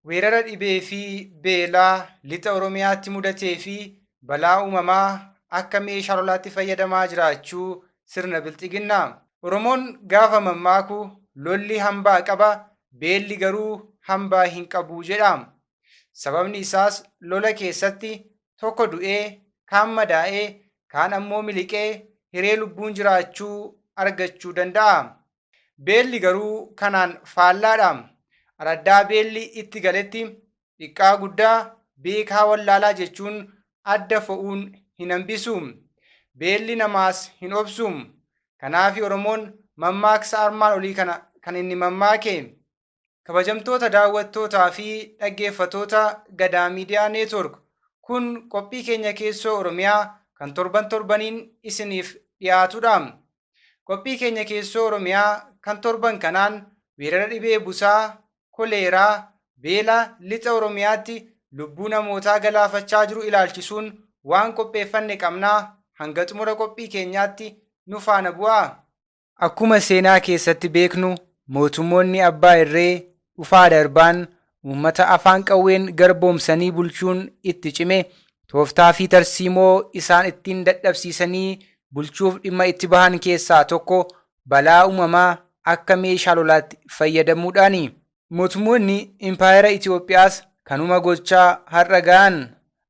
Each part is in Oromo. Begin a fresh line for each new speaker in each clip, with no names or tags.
Weerara dhibee fi beelaa lixa Oromiyaatti mudatee fi balaa uumamaa akka meeshaa lolaatti fayyadamaa jiraachuu sirna bilxiginnaa. Oromoon gaafa mammaaku lolli hambaa qaba, beelli garuu hambaa hin qabu jedha. Sababni isaas lola keessatti tokko du'ee, kaan madaa'ee, kaan ammoo miliqee hiree lubbuun jiraachuu argachuu danda'a. Beelli garuu kanaan faallaadha. Araddaa beelli itti galetti xiqqaa guddaa, beekaa wallaalaa jechuun adda fo'uun hin hambisu. Beelli namaas hin obsu. Kanaafi Oromoon mammaaksa armaan olii kana kan inni mammaake. Kabajamtoota daawwattootaa fi dhaggeeffattoota Gadaa Miidiyaa Neetwork, kun qophii keenya keessoo Oromiyaa kan torban torbaniin isiniif dhiyaatudha. Qophii keenya keessoo Oromiyaa kan torban kanaan weerara dhibee busaa, koleeraa, beela lixa Oromiyaatti lubbuu namootaa galaafachaa jiru ilaalchisuun waan qopheeffanne qabnaa hanga xumura qophii keenyaatti nu faana bu'aa. Akkuma seenaa keessatti beeknu mootummoonni abbaa irree dhufaa darbaan uummata afaan qawween garboomsanii bulchuun itti cime tooftaa fi tarsiimoo isaan ittiin dadhabsiisanii bulchuuf dhimma itti bahan keessaa tokko balaa uumamaa akka meeshaa lolaatti fayyadamuudhaani. Mootummoonni impaayera Itoophiyaas kanuma gochaa har'a ga'an.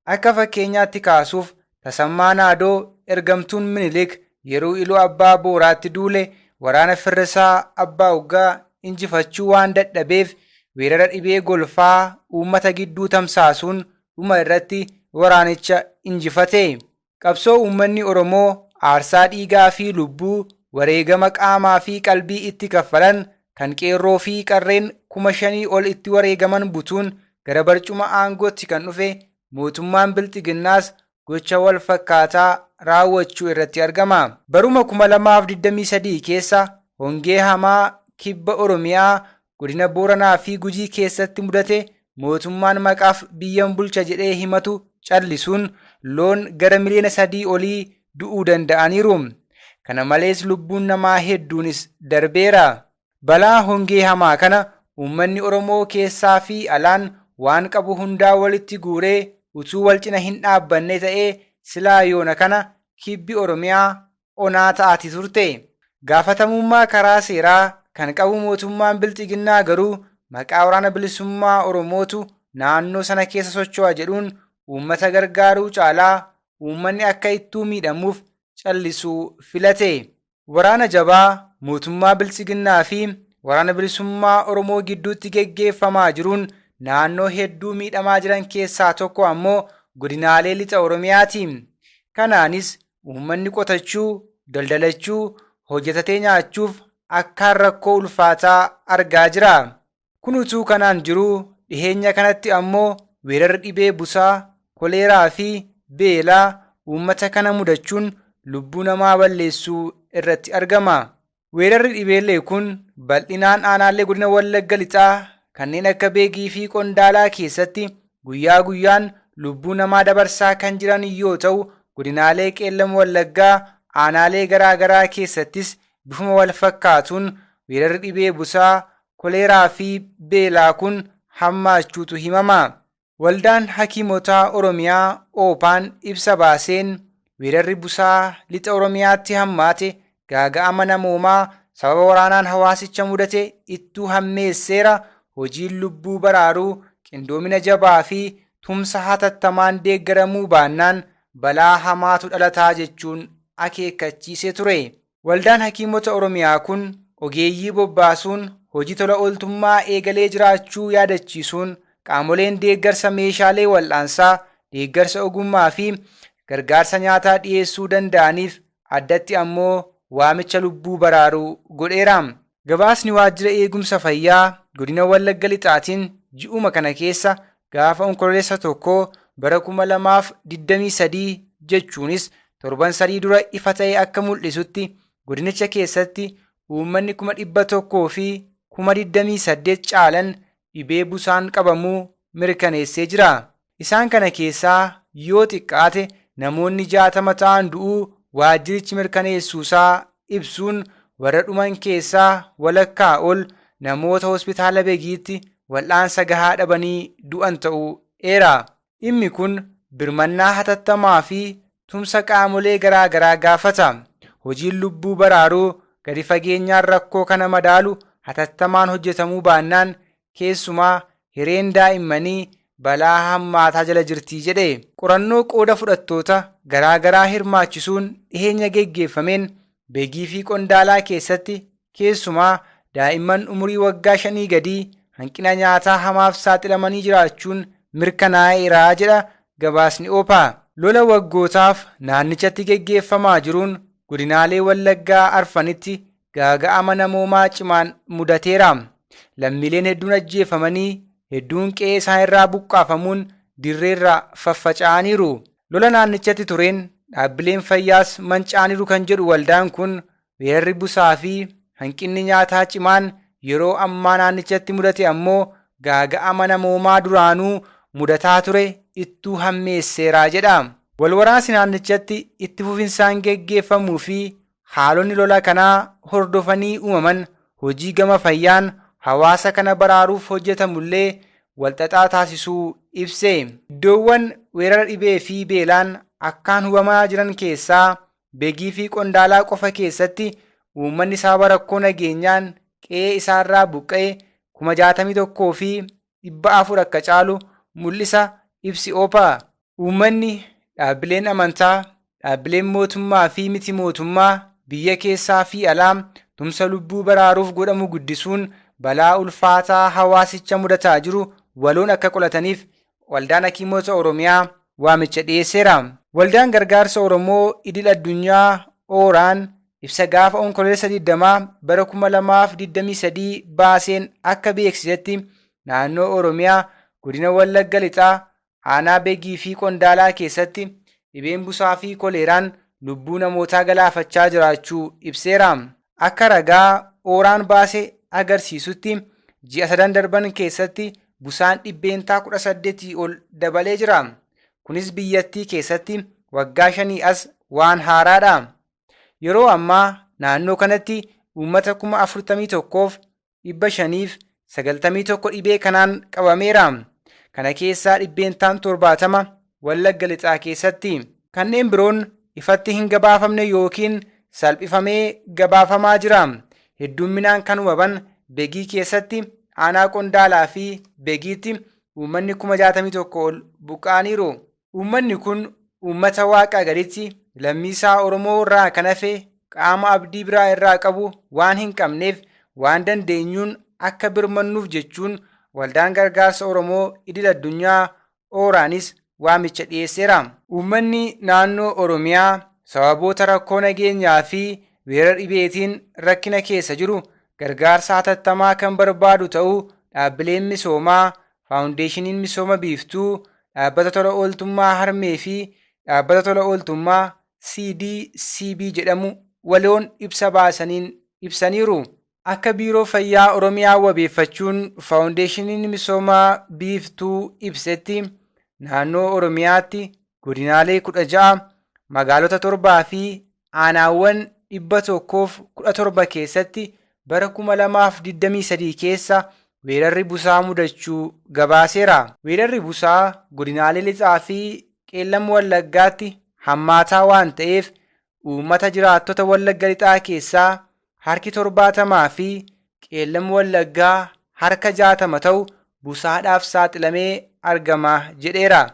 Akka fakkeenyaatti kaasuuf Tasammaa Naadoo ergamtuun Minilik yeroo Iluu Abbaa Booraatti duule waraana Firrisaa Abbaa Uggaa injifachuu waan dadhabeef weerara dhibee golfaa uummata gidduu tamsaasuun dhuma irratti waraanicha injifate. Qabsoo uummanni Oromoo aarsaa dhiigaa fi lubbuu, wareegama qaamaa fi qalbii itti kaffalan kan qeerroo fi qarreen 5,000 ol itti wareegaman butuun gara barcuma aangootti kan dhufe mootummaan Bilxiginnaas gocha wal fakkaataa raawwachuu irratti argama. Baruma 2023 keessa hongee hamaa kibba Oromiyaa godina Booranaa fi Gujii keessatti mudate mootummaan maqaaf biyyan bulcha jedhee himatu callisuun loon gara miliyoona 3 olii du'uu danda'aniiru. Kana malees lubbuun namaa hedduunis darbeera. Balaa hongee hamaa kana uummanni Oromoo keessaa fi alaan waan qabu hundaa walitti guuree utuu wal cina hin dhaabbanne ta'ee silaa yoona kana kibbi Oromiyaa onaa ta'ati turte. Gaafatamummaa karaa seeraa kan qabu mootummaan Bilxiginnaa garuu maqaa Waraana Bilisummaa Oromootu naannoo sana keessa socho'a jedhuun uummata gargaaruu caalaa uummanni akka ittuu miidhamuuf callisuu filate. Waraana jabaa mootummaa Biltsiginnaa fi Waraana Bilisummaa Oromoo gidduutti geggeeffamaa jiruun naannoo hedduu miidhamaa jiran keessaa tokko ammoo godinaalee lixa Oromiyaati. Kanaanis uummanni qotachuu, daldalachuu, hojjetatee nyaachuuf akkaan rakkoo ulfaataa argaa jira. Kun utuu kanaan jiruu dhiheenya kanatti ammoo weerarri dhibee busaa, koleeraa fi beelaa uummata kana mudachuun lubbuu namaa balleessuu irratti argama. Weerarri dhibeelee kun bal'inaan aanaalee godina Wallagga Lixaa kanneen akka Beegii fi Qondaalaa keessatti guyyaa guyyaan lubbuu namaa dabarsaa kan jiran yoo ta'u, godinaalee Qeellam Wallaggaa aanaalee garaa garaa keessattis bifuma wal fakkaatuun weerarri dhibee busaa, koleeraa fi beelaa kun hammaachuutu himama. Waldaan Hakiimotaa Oromiyaa OPAn ibsa baaseen weerarri busaa lixa Oromiyaatti hammaate gaaga'ama namoomaa sababa waraanaan hawaasicha mudate ittuu hammeesseera, hojiin lubbuu baraaruu qindoomina jabaa fi tumsa hatattamaan deeggaramuu baannaan balaa hamaatu dhalataa jechuun akeekkachiisee ture. Waldaan Hakiimota Oromiyaa kun ogeeyyii bobbaasuun hojii tola ooltummaa eegalee jiraachuu yaadachiisuun qaamoleen deeggarsa meeshaalee wal'aansaa, deeggarsa ogummaa fi gargaarsa nyaataa dhiyeessuu danda'aniif addatti ammoo waamicha lubbuu baraaruu godheera. Gabaasni Waajjira Eegumsa Fayyaa Godina Wallagga Lixaatiin ji'uma kana keessa gaafa Onkololeessa 1 bara 2023 jechuunis torban sadii dura ifa ta'e akka mul'isutti godinicha keessatti uummanni 128,000 caalan dhibee busaan qabamuu mirkaneessee jira. Isaan kana keessaa yoo xiqqaate namoonni 60 ta'an du'uu waajjirichi mirkaneessuusaa ibsuun warra dhuman keessaa walakkaa ol namoota hospitaala Begiitti wal'aansa gahaa dhabanii du'an ta'uu eera. Dhimmi kun birmannaa hatattamaa fi tumsa qaamolee garaa garaa gaafata. Hojiin lubbuu baraaruu gadi fageenyaan rakkoo kana madaalu hatattamaan hojjetamuu baannaan keessumaa hireen daa'immanii balaa hammaataa jala jirti jedhe. Qorannoo qooda fudhattoota garaa garaa hirmaachisuun dhiheenya geggeeffameen Begii fi Qondaalaa keessatti keessumaa daa'imman umurii waggaa 5 gadii hanqina nyaataa hamaaf saaxilamanii jiraachuun mirkanaa'eera jedha gabaasni OPA. Lola waggootaaf naannichatti geggeeffamaa jiruun godinaalee Wallaggaa arfanitti gaaga'ama namoomaa cimaan mudateera. Lammiileen hedduun ajjeefamanii hedduun qe'ee isaan irraa buqqaafamuun dirreerra faffaca'aniiru. Lola naannichatti tureen dhaabbileen fayyaas manca'aniiru kan jedhu waldaan kun weerarri busaa fi hanqinni nyaataa cimaan yeroo ammaa naannichatti mudate ammoo gaaga'ama namoomaa duraanuu mudataa ture ittuu hammeesseera jedha. Walwaraansi naannichatti itti fufinsaan geggeeffamuu fi haalonni lola kanaa hordofanii uumaman hojii gama fayyaan hawaasa kana baraaruuf hojjetamullee walxaxaa taasisuu ibse. Iddoowwan weerara dhibee fi beelaan akkaan hubamaa jiran keessaa Begii fi Qondaalaa qofa keessatti uummanni sababa rakkoo nageenyaan qe'ee isaarraa buqqa'e 61,400 akka caalu mul'isa ibsi OPA. Uummanni, dhaabbileen amantaa, dhaabbileen mootummaa fi miti mootummaa biyya keessaa fi alaa tumsa lubbuu baraaruuf godhamu guddisuun balaa ulfaataa hawaasicha mudataa jiru waloon akka qolataniif Waldaan Hakiimota Oromiyaa waamicha dhiyeesseera. Waldaan Gargaarsa Oromoo Idil Addunyaa Ooraan ibsa gaafa Onkololeessa 20 bara 2023 baaseen akka beeksisetti naannoo Oromiyaa godina Wallagga Lixaa aanaa Begii fi Qondaalaa keessatti dhibeen busaa fi koleeraan lubbuu namootaa galaafachaa jiraachuu ibseera. Akka ragaa Ooraan baase agarsiisutti ji'a sadan darban keessatti busaan 18% ol dabalee jira. Kunis biyyattii keessatti waggaa 5 as waan haaraadha. Yeroo ammaa naannoo kanatti uummata 41,591 dhibee kanaan qabameera. Kana keessaa 70% Wallagga Lixaa keessatti. Kanneen biroon ifatti hin gabaafamne yookiin salphifamee gabaafamaa jira. Hedduminaan kan hubaman Begii keessatti aanaa Qondaalaa fi Begiitti uummanni 61,000 ol buqqa'aniiru. Uummanni kun uummata Waaqaa gaditti lammiisaa Oromoo irraa kan hafe qaama abdii biraa irraa qabu waan hin qabneef waan dandeenyuun akka birmannuuf jechuun Waldaan Gargaarsa Oromoo Idil Addunyaa Ooraanis waamicha dhiyeesseera. Uummanni naannoo Oromiyaa sababoota rakkoo nageenyaa fi weerara dhibeetiin rakkina keessa jiru gargaarsa hatattamaa kan barbaadu ta'uu dhaabbileen misoomaa, Faawundeeshiniin Misooma Biiftuu, Dhaabbata Tola Ooltummaa Harmee fi Dhaabbata Tola Ooltummaa CDCB jedhamu waloon ibsa baasaniin ibsaniiru. Akka Biiroo Fayyaa Oromiyaa wabeeffachuun Faawundeeshiniin Misooma Biiftuu ibsetti naannoo Oromiyaatti godinaalee 16, magaalota 7 fi aanaawwan 117 keessatti bara 2023 keessa weerarri busaa mudachuu gabaaseera. Weerarri busaa godinaalee Lixaa fi Qeellam Wallaggaatti hammaataa waan ta'eef uummata jiraattota Wallagga Lixaa keessaa harki 70 fi Qeellam Wallaggaa harka 60 ta'u busaadhaaf saaxilamee argama jedheera.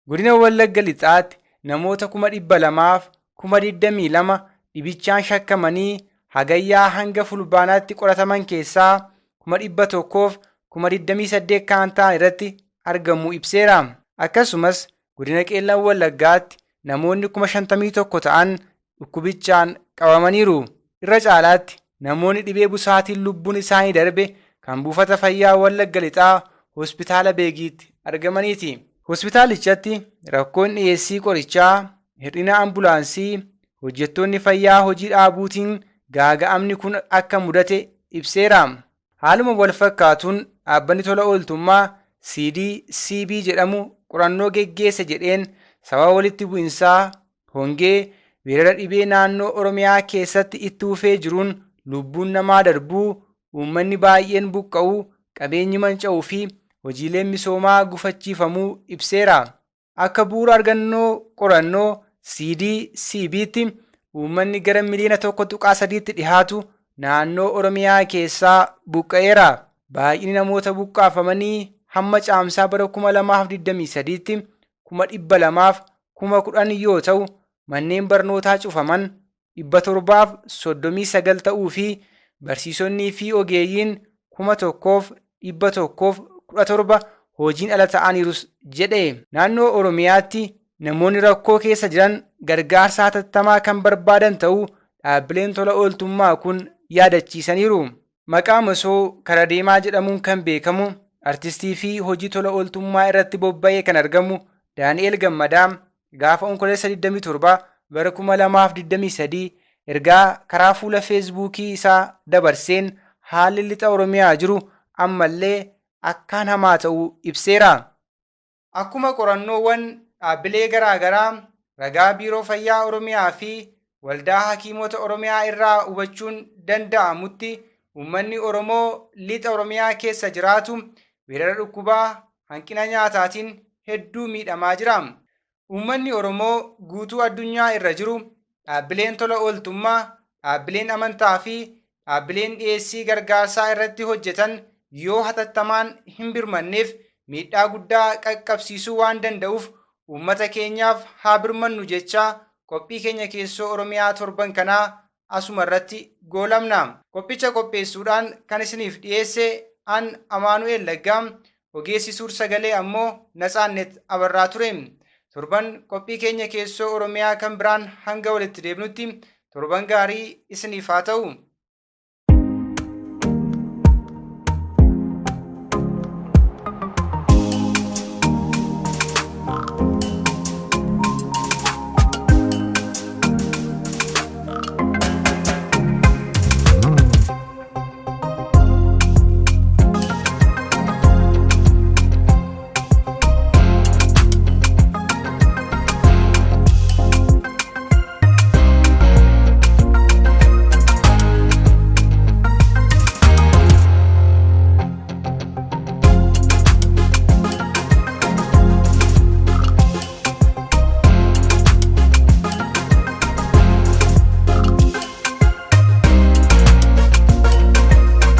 Godina Wallagga Lixaatti namoota 222,022 dhibichaan shakkamanii Hagayyaa hanga Fulbaanaatti qorataman keessaa 128,000 kan ta'an irratti argamuu ibseera. Akkasumas godina Qeellam Wallaggaatti namoonni 51,000 ta'an dhukkubichaan qabamaniiru. Irra caalaatti namoonni dhibee busaatiin lubbuun isaanii darbe kan buufata fayyaa Wallagga Lixaa Hospitaala Beegiitti argamaniiti. Hospitaalichatti rakkoon dhiyeessii qorichaa, hir'ina ambulaansii, hojjettoonni fayyaa hojii dhaabuutiin gaaga'amni kun akka mudate ibseera. Haaluma wal fakkaatuun dhaabbanni tola ooltummaa CDCB jedhamu qorannoo geggeesse jedheen sababa walitti bu'insaa, hongee, weerara dhibee naannoo Oromiyaa keessatti itti fufee jiruun lubbuun namaa darbuu, uummanni baay'een buqqa'uu, qabeenyi manca'uu fi hojiileen misoomaa gufachiifamuu ibseera. Akka bu'uura argannoo qorannoo CDCB'tti uummanni gara miliyoona 1.3tti dhihaatu naannoo Oromiyaa keessaa buqqa'eera. Baay'inni namoota buqqaafamanii hamma Caamsaa bara 2023tti 210,000 yoo ta'u, manneen barnootaa cufaman 739 ta'uu fi barsiisonnii fi ogeeyyiin 1,117 hojiin ala ta'aniirus jedhe. Naannoo Oromiyaatti namoonni rakkoo keessa jiran gargaarsa hatattamaa kan barbaadan ta'uu dhaabbileen tola ooltummaa kun yaadachiisaniiru. Maqaa Masoo Karadeemaa jedhamuun kan beekamu artistii fi hojii tola ooltummaa irratti bobba'ee kan argamu Daani'eel Gammadaa gaafa Onkololeessa 27 bara 2023 ergaa karaa fuula Feesbuukii isaa dabarseen haalli lixa Oromiyaa jiru ammallee akkaan hamaa ta'uu ibseera. Akkuma qorannoowwan dhaabbilee garaa garaa, ragaa Biiroo Fayyaa Oromiyaa fi Waldaa Hakiimota Oromiyaa irraa hubachuun danda'amutti uummanni Oromoo lixa Oromiyaa keessa jiraatu weerara dhukkubaa hanqina nyaataatiin hedduu miidhamaa jira. Uummanni Oromoo guutuu addunyaa irra jiru, dhaabbileen tola ooltummaa, dhaabbileen amantaa fi dhaabbileen dhiyeessii gargaarsaa irratti hojjetan yoo hatattamaan hin birmanneef miidhaa guddaa qaqqabsiisuu waan danda'uuf uummata keenyaaf haa birmannu jechaa qophii keenya keessoo Oromiyaa torban kanaa asuma irratti goolabna. Qophicha qopheessuudhaan kan isiniif dhiyeesse an Amaanu'eel Laggaa, ogeessi suur sagalee ammoo Natsaannet Abarraa ture. Torban qophii keenya keessoo Oromiyaa kan biraan hanga walitti deebinutti torban gaarii isiniif haa ta'u.